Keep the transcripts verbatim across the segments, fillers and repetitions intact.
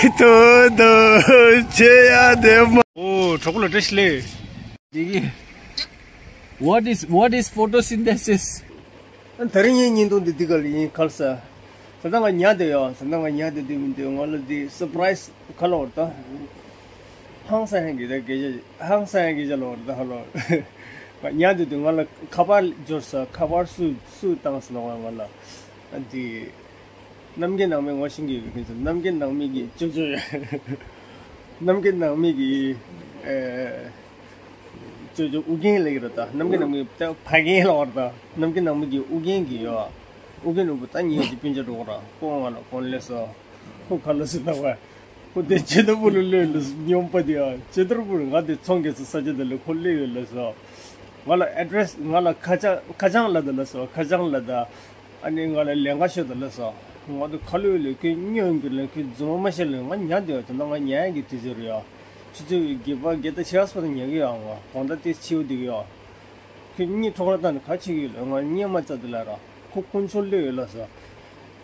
དོ་དོ་ཆེ་ཡ་དེ་མ། ཨོ། གྲོགས་པོ་ལ་བཀྲ་ཤིས་བདེ་ལེགས། འདི་གི། What is, what is photosynthesis? ད་རིང་ངའི་བརྙན་ཐུང་འདི་འདི་ག་ལ་ཡིན་ཁ་ལ་ས། ད་ལྟ་ང་ཉལ་བསྡད་ཡོད། ད་ལྟ་ང་ཉལ་བསྡད་དུས་མི་འདུག་ང་ལ་འདི་སར་པ་རའི་ཛི་ག་ལ་འོར་ད། ཧང་སང་ཡ་གི་ད་སྐད་ཆ། ཧང་སང་ཡ་སྐད་ཆ་ལ་འོར་ད་ཧ་ལོ། ང་ཉལ་བསྡད་དུས་ང་ལ་ཁ་པར་འབྱོར་ས། ཁ་པར་སུ་སུ་བཏང་ས་ལ་ང་ལ་འདི། གནམ་གྱི་ནང་མི་ངོ་ཤེས་ཀྱི་ཡོད་མཁན་ཚོ། གནམ་གྱི་ནང་མི་གི་ཅོ་ཅོ་ཡོད། གནམ་གྱི་ནང་མི་གི་ཨེ། ཅོ་ཅོ་ཨུ་རྒྱན་ལབ་ཀྱི་རེད་ད། གནམ་གྱི་ནང་མི་ད་ཕ་རྒན་ལབ་པ་རེད་ད། གནམ་གྱི་ནང་མི་གི་ཨུ་རྒྱན་གྱི་ཡོད། ཨུ་རྒྱན་ནོར་བུ་ད་ཉིན་གཅིག་སྤུན་ཆ་འགྲོ་གི་ར། ཁོ་ང་ལ་ཕོན་སླེབས་སོང་། ཁོ་ག་ལ་སུ་ལྟ་བ། ཁོ་དེ་ཇེ་ཏར་པུར་ལ་སླེབས་ལ་སྙོམས་པ་དེ་ཡ། ཇེ་ཏར་པུར་ང་དེ་ཚོང་རྒྱག་ས་ས་ཆ་དེ་ལ་ཁོ་སླེབས་ཡོད་ལབ་སོང་། ང་ལ་ཨེ་ཌི་རེ་སི། ང་ལ་ཁ་བྱང་ཁ་བྱང་ལབ་དང་ལབ་སོང་། ཁ་བྱང་ལབ་དང་། ཨ་ནི་ང་ལ་ལས་ཀ་ཤོད་དང་ལབ་སོང་། ང་དེ་ཁ་ལོས་ལས་ཁོས་སྨྱོན་གྱི་ལས། ཁོས་རྫུན་མ་མ་བཤད་ལས། ང་ཉལ་བསྡད་ཡོད། ད་ལྟ་ང་ཉལ་ཡག་གི་དུས་ཚོད་རེད་ཡ། ཆུ་ཚོད་བརྒྱད་པ་བརྒྱད་དང་ཕྱེད་ཀ་ཙམ་ལ་ཉལ་གི་ཡོད། ང་དགོང་དག་དེ་ཕྱི་པོ་བསྡད་ཀྱི་ཡོད། ཁོས་གཉིད་ཁྲོག་ལ་བཏང་ནས་ག་བྱེད་ཀྱི་ཡོད་ལབ། ང་གཉིད་མ་ཚར་དུས་ལ་ར། ཁོ་དཀོན་མཆོག་སླེབས་ཡོད་ལབ་སོང་།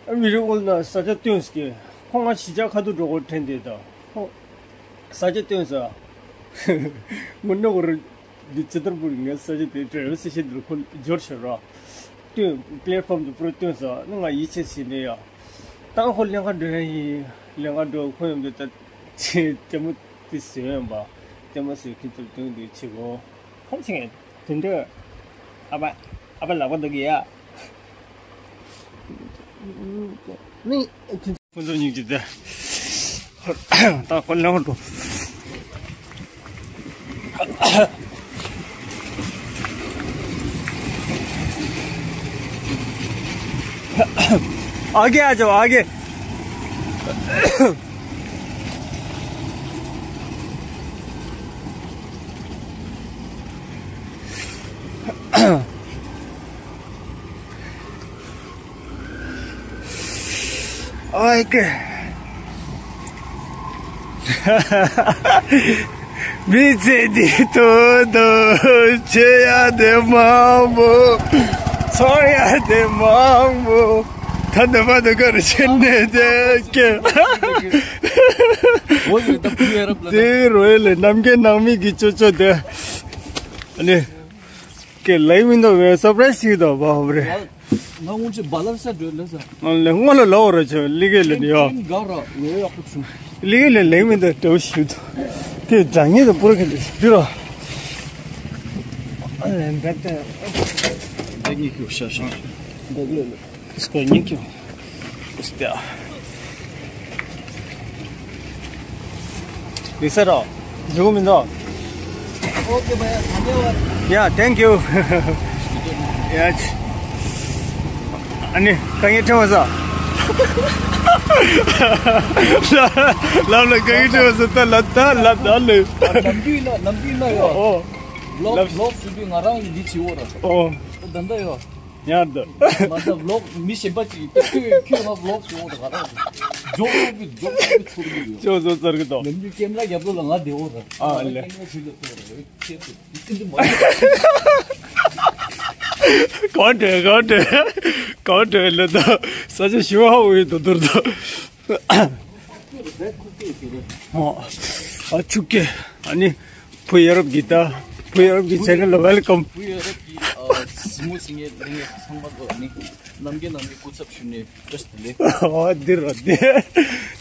ཨ་མི་རེ་ཨོལ་ན་ས་ཆ་སྟོན་ཟེར་གི། ཁོ་ང་གཞིས་ཆགས་ཁ་ཐུག་འགྲོ་དགོས་དྲན་བསྡད་ད། ཁོ་ས་ཆ་སྟོན་ཟེར། ངོ་གནོད་གོ་རེད། འདི་ཇེ་ཏར་པུར་ངའི་ས་ཆ་དེ་འདྲ་བའི་ས་ཆ་འདིར་ཁོ་འབྱོར་ཤག་ར། སྟོན། པི་ལེ་ཊི་ཕོམ་དུ་པུ་ར་སྟོན་ཟེར་ནི། ང་ཡིད་ཆེས་བྱས་ནས་ཡ། ད་ཁོ་ལས་ཀ་འགྲོ་ཡ་ཡིན། ལས་ཀ་འགྲོ། ཁོ་ཡོང་དུས་ད་ཅི་ལྟད་མོ་དེ་བཟོས་ཡོང་པ། ལྟད་མོ་བཟོས་ཁྱེད་ཚོར་སྟོན་དུས་བྱེད་དགོས། ཁམས་ཆེ་ངས་དེ་འདྲ། ཨ་ཕ། ཨ་ཕ་ལག་པ་འདུག་གི་ཡ། ནི། ཁོ་ཚོ་གཉིས་ཀྱིས་དེ། ད་ཁོ་ལང་འགྲོ། आगे आ जाओ, आगे। ཨོའི་ཀེ། མི་ཚེ་འདི་དོན་དུ་ཆེ་ཡ་དེ་མང་པོ། ཚོར་ཡ་དེ་མང་པོ། ད་ནི་མ་དུ་གར་ཕྱིན་ནས་དེ་སྐྱེ། འོ་ཡོད་ད་བུ་ཡ་རབས་ལ་ད། དེ་རོལ་ལས་གནམ་གྱི་ནང་མི་གི་ཅོ་ཅོ་དེ། ཨ་ནི། ཀེ་ལེགས་མི་འདུག་བས་སར་པ་རའི་ཛི་ཞིག་འདུག་བ་བ་རེད། ང་སྔོན་ཆད་བ་ལ་ས་འགྲོ་ལ་ས། ང་ལས་སྔོན་ལ་ལོག་ར་ཆོ་ལི་གེ་ལེ་ནི་ཡོ། ཀྲིན་ག་ར་ལོ་ཡག་པོ་བྱུང་། ལི་གེ་ལེ་ལེགས་མི་འདུག་འདྲ་བོ་ཞིག་འདུག་ཀེ་ལྗང་ཉེ་དུ་པུ་ར་ཁེ་འདུག་འདི་ར། ཨ་ལན་བེ་ཏེ། འདི་གཉིས་ཀྱི་ཤ་ཤ། འདི་ལེ་ལེ། इसको नहीं क्यों? उस पे आ। दिस रहा। जो मिंदो। ओके भैया, धन्यवाद। या, थैंक यू। या। अनि, कहीं ठेवा सा। लाभ ले, कहीं ठेवा सा, ता लत्ता, लत्ता ले। लंबी ना, लंबी ना यो। ओ। ब्लॉग, ब्लॉग शुरू नरम ये दी ची हो रहा। ओ। धंधा यो। ཡར་འདུག་མ་ད་ཝི་ལོག་མི་གཞན་པ་ཅིག་ཁྱོད་ཁྱོད་ང་ཝི་ལོག་བྱེད་འོང་ད་ག་རང་། ཇོག་ཇོག་གི་ཇོག་ཇོག་གི་ཚུར་གི་ཡོད། ཅོག་ཙོ་ཙར་གི་དོ། ནམ་རྒྱུན་ཀེམ་ར་རྒྱབ་ལོགས་ལ་ང་བསྡད་འོང་ད། ཨ་ལེ། ཀེམ་ར་ཕྱི་ལ་ཐོག་ར་ཁྱེད་ཚོ་འདི་ཀུན་ཏུ་མ། གོ་འདྲ་གོ་འདྲ་གོ་འདྲ་ལ་ད་ས་ཆ་ཞི་བ་ཧ་འོ་ཡི་དོ་དོར་དོ། ཨ་ཆུ་ཀེ་ཨ་ནི། བུ་ཡ་རབས་ཀྱི་ད། བུ་ཡ་རབས་ཀྱི་ཆེ་ནལ་ལ་ཝེལ་ཀམ། བུ་ཡ་རབས་ཀྱི་ཨ་གཟིགས་མོ་གཟིགས་མཁན་ལྷན་རྒྱས་ཚང་མ་ལ་ནི་ནམ་རྒྱུན་ནམ་རྒྱུན་སྐུ་ཚབ་ཞུས་ནས་བཀྲ་ཤིས་བདེ་ལེགས། ཨོ་འདི་ར་འདི།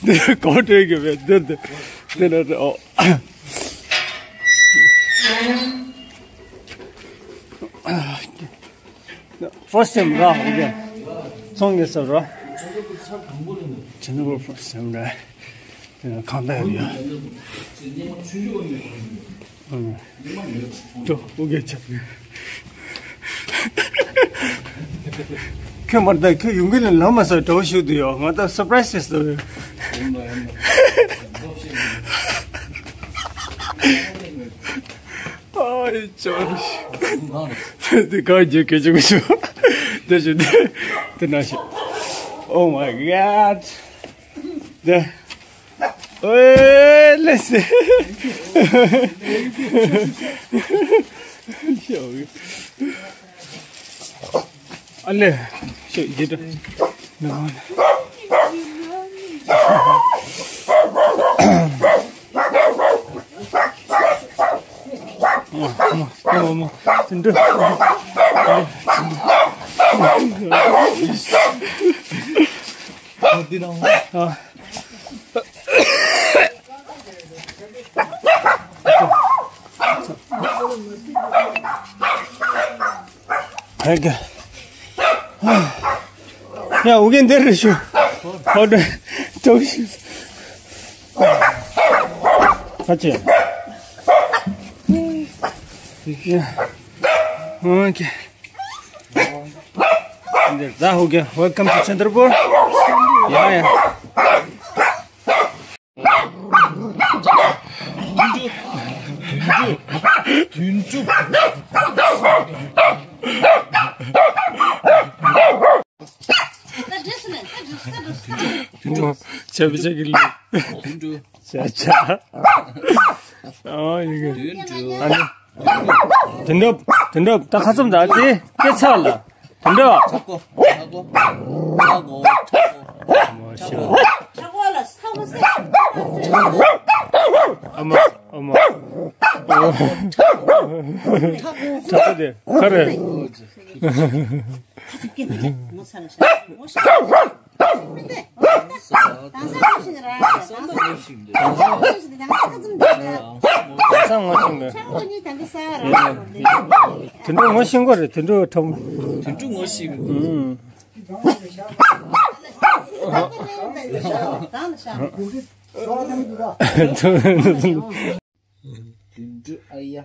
འདི་གོ་འདྲ་གི་བས་འདི་འདི། འདི་ར་འདི་ཨོ། First time ར་ཨོ་ཀེ། ཚོང་གི་ས་ར། ཆེ་ནལ་ལ་first time ར། དེ་ན་གང་ལྟར་ཡོད། ཏོ་ཨོ་ཀེ་ཆགས། ཁྱོད་མར་ད་ཁྱོད་ཡོང་གི་ལ་ལམ་མ་ས་འདྲ་བོ་ཞིག་འདུག་ཡོད། ང་ད་སར་པ་རའི་ཛི་ཞིག་འདུག་ཨའི་ཅོ། དེ་ག་རྒྱུ་སྐད་ཆ་གི་ཞུ། དེ་ཞུ་དེ། དེ་ན་ཞུ། Oh my God. དེ། ཨོའི་ལེ་སེ། ཨ་ལེ། ཞུ་ཡི་དྲ། ནང་། ཨོ་མ། ཅི་འདྲ། ཨ། ཧེ་ག། ཡ། ཨུ་རྒྱན་འདིར་རེ་ཞུ། ཧོ་ད། ཏོག་ཞུ། ཁ་ཆེ། ཡ། ཨོ་ཁེ། འདིར་ད་ཨུ་རྒྱན། Welcome to Chandrapur. ཡ་ཡ། དུད་འགྲོ། དུད་འགྲོ། དུད་འགྲོ། ཆ་བི་ཆ་གི་ལི། དུད་འགྲོ། ཆ་ཆ། ཨོ་ཡི་གེ། དུད་འགྲོ། ཨ་ནི། དུད་འགྲོ། དུད་འགྲོ། ད་ཁ་ཙམ་ད་ཅི་སྐད་ཆ་ལ། དུད་འགྲོ། ཆག་གོ། ཆག་གོ། ཆག་གོ། ཆག་གོ། ཆག་གོ་ལ་ས་གོ་སེ། ཨ་མ། ཨ་མ། ཆག་གོ་དེ་ག་རེ། ཁ་ཚུགས་སྐད་མི་ཉན། ངོ་ཚ་ལ་ཤ་ངོ་ཤ། དང་ས་ངོ་ཤིང་ར། དང་ས་ངོ་ཤིང་ར། དང་ས་ངོ་ཤིང་ར། དང་ས་ངོ་ཤིང་ར། ཆག་གོ་གཉིས་དང་གི་ས་ར། དུད་འགྲོ་ངོ་ཤེས་ཀྱི་རེད། དུད་འགྲོ་ཁྲོམ། དུད་འགྲོ་ངོ་ཤེས། ཨུམ། དུད་འགྲོ། ཨ་ཡ།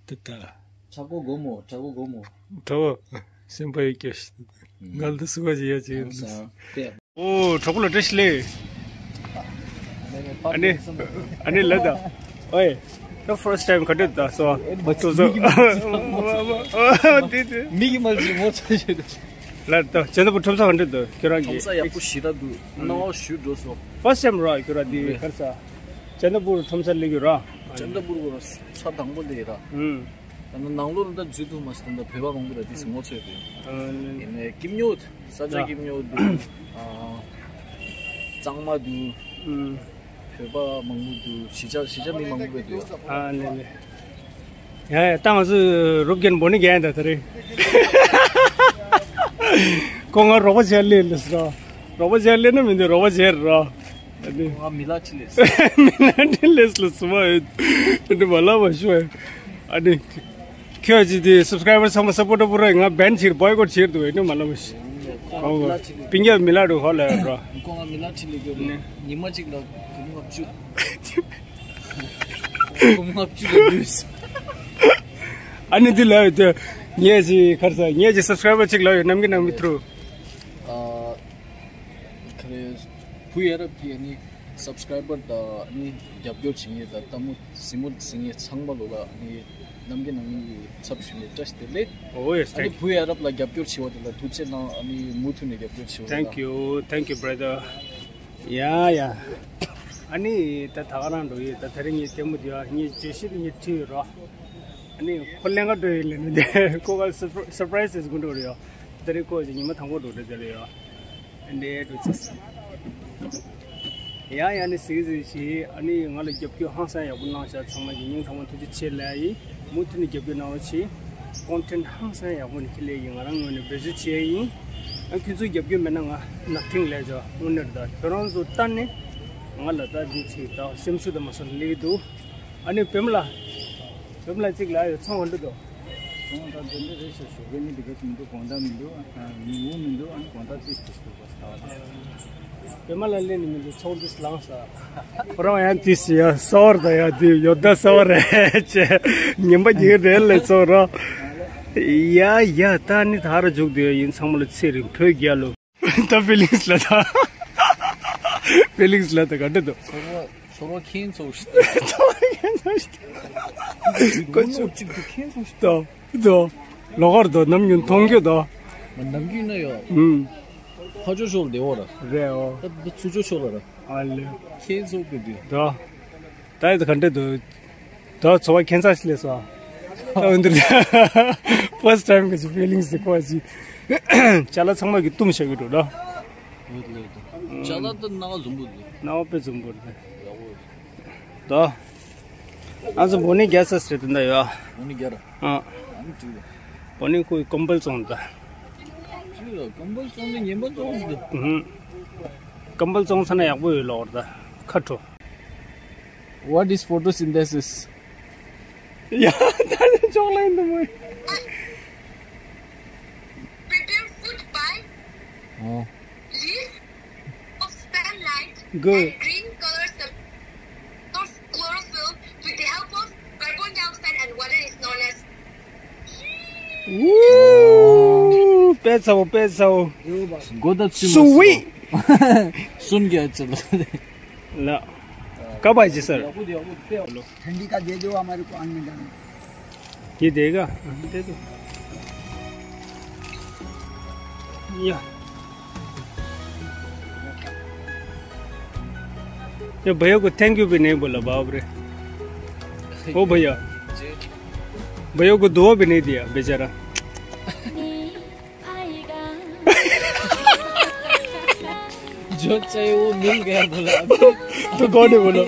དེ་ལྟ། ཆག་གོ་སྒོ་མོ། ཆག་གོ་སྒོ་མོ། གྲོགས་པོ། སེམས་པ་ཡོད་ཀྱང་ང་ལ་སུ་བ་ཞིག་ཡ་ཅིག་ཨོ། གྲོགས་པོ་ལ་བཀྲ་ཤིས་བདེ་ལེགས། ཨ་ནི། ཨ་ནི་ལ་ད། ཨོའི། ད་first time ག་འདྲ་འདུག་སོ། ཏོ་སོ། དེ་དེ། མིག་གིས་མ་གཟིགས། ངོ་ཚ་ཞིག་འདུག་ལ་ད་ཇན་ད་པུར་ཁྲོམ་ས་ག་འདྲ་འདུག་ཁྱོད་རང་གི། ཁྲོམ་ས་ཡག་པོ་ཞེ་དྲག་འདུག་སྣང་བ་ཞུ་འགྲོ་སོང་། First time ར། ཁྱོད་རང་འདི་གར་ས། ཇན་ད་པུར་ཁྲོམ་སར་སླེབས་ཡོད་ར། ཇན་ད་པུར་གོ་ས་དང་པོ་སླེབས་ར། ཨུམ། ད་ནང་ལོགས་ལ་ད་འཛུལ་ཐུབ་མ་སོང་། ད་བོད་པ་མང་པོ་ད་དེ་སྔོ་ཚོད་དེ། ཨ་ནི། ཡིན་ནའི་ཀིམ་ཉོ། ས་ཆ་ཀིམ་ཉོ་འདུག་ཨ། གཙང་མ་འདུག་ཨུམ། བོད་པ་མང་པོ་འདུག་གཞིས་ཆགས། གཞིས་ཆགས་མི་མང་པོ་འདུག་ཨ་ནི་ནི། ཡ་ཡ། ད་ང་ཚོས་རུབ་རྒྱན་འབོ་ནི་རྒྱན་ད་ད་རེད། ཁོ་ང་རོགས་པ་བྱས་སླེབས་ལེ་སོ། རོགས་པ་བྱས་སླེབས་ན་མི་འདུག་རོགས་པ་བྱས་ར། ང་མི་ལ་ཅི་ལས། མི་ལ་ཅི་ལས་ལ་སུ་མ་ཡོད། འདི་མ་ལ་མ་ཤོད། ཨ་ནི། ཁྱོད་ཀྱི་དེ་སབ་སི་ཀ་རའི་བར་ཚང་མ་སབ་པོར་ཊར་པོ་ར། ང་བན་བྱེད། བོའི་ཀོཊ་བྱེད་འདུག་འདི་མ་ལ་མ་ཤོད། ཁོང་ང་མི་ལ་ཅི་ལས། སྤུན་ཀྱག་མི་ལ་འགྲོ་ཧོ་ལ་ཡོད་ར། ཁོང་ང་མི་ལ་ཅི་ལས་གྱུར་ནས། ཉི་མ་གཅིག་ལ་སྒོར་མོ་ལྔ་བཅུ། སྒོར་མོ་ལྔ་བཅུ་ལ་ལུས། ཨ་ནི་འདི་ལ་ཡོད་དེ། ངས་ཅི་གར་ས། ངས་ཅི་སབ་སི་ཀ་རའི་བར་གཅིག་ལ་ཡོད། ནམ་གི་ནང་མི་ཐུ་རུ། ཨ། ཁ་རེ། བུ་ཡ་རབས་ཀྱི་ཨ་ནི་སབ་སི་ཀ་རའི་བར་དང་ཨ་ནི་རྒྱབ་སྐྱོར་བྱེད་མཁན་དང་ལྟད་མོ་གཟིགས་མོ་གཟིགས་མཁན་ཚང་མ་ལོ་ལ་ཨ་ནི་ནམ་གི་ནང་མི་ཚབ་ཞུས་ནས་བཀྲ་ཤིས་བདེ་ལེགས། ཨོ་ཡེ་སི། ཨ་ནི་བུ་ཡ་རབས་ལ་རྒྱབ་སྐྱོར་བྱས་པ་དེ་ལ་ཐུགས་རྗེ་གནང་། ཨ་ནི་མུ་མཐུད་ནས་རྒྱབ་སྐྱོར་བྱེད་པ་དང་། Thank you, thank you, brother. ཡ་ཡ། ཨ་ནི་ད་ད་ག་རང་འགྲོ་ཡོད། ད་དེ་རིང་ངའི་ལྟད་མོ་དེ་ཡ་ངའི་བརྗོད་གཞི་དེ་ངས་བྲིས་ཡོད་རོ། ཨ་ནི་ཁོ་ལེན་ག་འགྲོ་ཡོད་ལེ་ནི་དེ། ཁོ་ག་སར་པ་རའི་སི་ཟེར་གོ་འགྲོ་རེད་ཡ། དེ་རིང་ཁོ་ཅིག་ཉི་མ་དང་པོ་འགྲོ་རེད་དེ་ལེ་ཡ། ཨ་ནི་འགྲོ་ཚར། ཡ་ཡ། ཨ་ནི་གཟིགས་གཟིགས་ཤིག་ཨ་ནི་ང་ལ་རྒྱབ་སྐྱོར་ཧང་སང་ཡག་པོ་གནང་ཤག་ཚང་མ་གི་སྙིང་ཐག་པ་ཐུགས་རྗེ་ཆེ་ལབ་ཡིན། མུ་མཐུད་ནས་རྒྱབ་སྐྱོར་གནང་རོགས་གྱིས། ཀོན་ཊེན་ཊི་ཧང་སང་ཡག་པོ་ནས་ཁྱེར་ལེ་ཡིན། ང་རང་ངོས་ནས་འབད་བརྩོན་བྱས་ཡིན། ཨ་ཁྱོད་ཚོའི་རྒྱབ་སྐྱོར་མེད་ན་ང་ནཐིང་ལས་བྱ་དངོས་གནས་རེད། ད་ཁྱོད་རང་ཚོ་ལྟ་ནས་ང་ལ་ད་འདི་ཚིག་ད་སེམས་གསོ་དང་མ་སོང་ལེགས་འདུག་ཨ་ནི་བེམ་ལ། བེམ་ལ་གཅིག་ལ་ཡོད་ཚོང་ག་འདྲ་འདུག་ཚོང་ད་དེ་འདྲ་རེད་ཤག་ཞོགས་ཀས་ནི་དེ་ག་ཚོད་མི་འདུག་དགོང་དག་མི་འདུག་ཨ་ཉིན་གུང་མི་འདུག་ཨ་ནི་དགོང་དག་ཏིས་ཏིས་འདུག་པ་ས་ད་བ་ད། བེམ་ལ་ལེན་ནི་མི་འདུག་ཚོང་ཏིས་ལངས་ས། ཁོ་རང་ཡང་ཏིས་ཡ་སོར་ད་ཡ་དེ་ཡོད་ད་སོར་རེད་ཅེ། ཉན་པ་རྒྱག་རེད་ལེ་ཚོགས་རོ། ཡ་ཡ། ད་ནི་ད་ར་འཇུག་དུས་ཡིན། ཚང་མ་ལ་ཚེ་རིང་བོད་རྒྱལ་ལོ། ད་ཕི་ལིང་སི་ལ་ད། ཕི་ལིང་སི་ལ་ད་ག་འདྲ་འདུག་ཚོར་བ་ཚོར་བ་ཁྱེད་ཚོ་ཞིག་ཚོར་བ་ཁྱེད་ཚོ་ཞིག་ཀོ་ཆུ་གཅིག་ཏུ་ཁྱེད་ཚོ་ཞིག་ད་ད་ལོ་གར་ད་ནམ་རྒྱུན་མཐོང་རྒྱུ་ད། མ་ནམ་རྒྱུན་ན་ཡོད། ཨུམ། ཕ་ཇོ་ཤོག་ལེ་འོ་ར། རེད་འོ། ད་ཚུ་ཇོ་ཤོག་ལ་ར། ཨ་ལེ། ཁྱེད་ཚོ་གི་དུས། ད། ད་ཡི་ད་ག་འདྲ་འདུག་ད་ཚོར་བ་ཁྱད་མཚར་ཞིག་སླེབས་སོང་། ད་འོན་ཏེ་ཕར་སི་ཊི་ཊའིམ་གི་ཕི་ལིང་སི་དེ་ཁོ་ཅིག་ཅ་ལག་ཚང་མ་གི་བཏུམས་བཞག་གི་འདུག་ད། ཡོད་ལེ་ད། ཅ་ལག་ད་སྣང་བ་འཛོམས་པོ་འདུག་སྣང་བ་དཔེ་འཛོམས་པོ་རེད། ཡག་པོ་རེད། ད། ཨ་ཚོ་འབོ་ནི་རྒྱ་ས་སི་རེད་ད་ཡ། འབོ་ནི་རྒྱ་ར། ཨ། པོ་ནི་ཁོའི་ཀམ་པལ་བཙོང་ད། ཅི་ལ་ཀམ་པལ་བཙོང་ནི་ངན་པ་བཙོང་ཟེར། ཨུ་ཧུམ། ཀམ་པལ་བཙོང་ས་ན་ཡག་པོ་ཡོད་ལོག་ད། ཁ་དྲོ། What is photosynthesis? ཡ་ད་ནི་ཅོག་ལེན་དུ་མོ། Prepare food by ཨོ། Leaf of sunlight Good. And green color sub- of chlorophyll with the help of carbon dioxide and water is known as Woo! དཔེ་ཚ་བོ་དཔེ་ཚ་བོ། Good at Sweet. སུན་གྱི་ཨ་ཅི་ལ། ལ། ཀ་བ་ཇི་སར། ठंडी का दे दो हमारे को आने जाने। ये देगा? दे दो। या। ये भैया को थैंक यू भी नहीं बोला, बाप रे। ओ भैया, भैया को दुआ भी नहीं दिया बेचारा। जो चाहे वो मिल गया बोला। तो कौन है बोलो?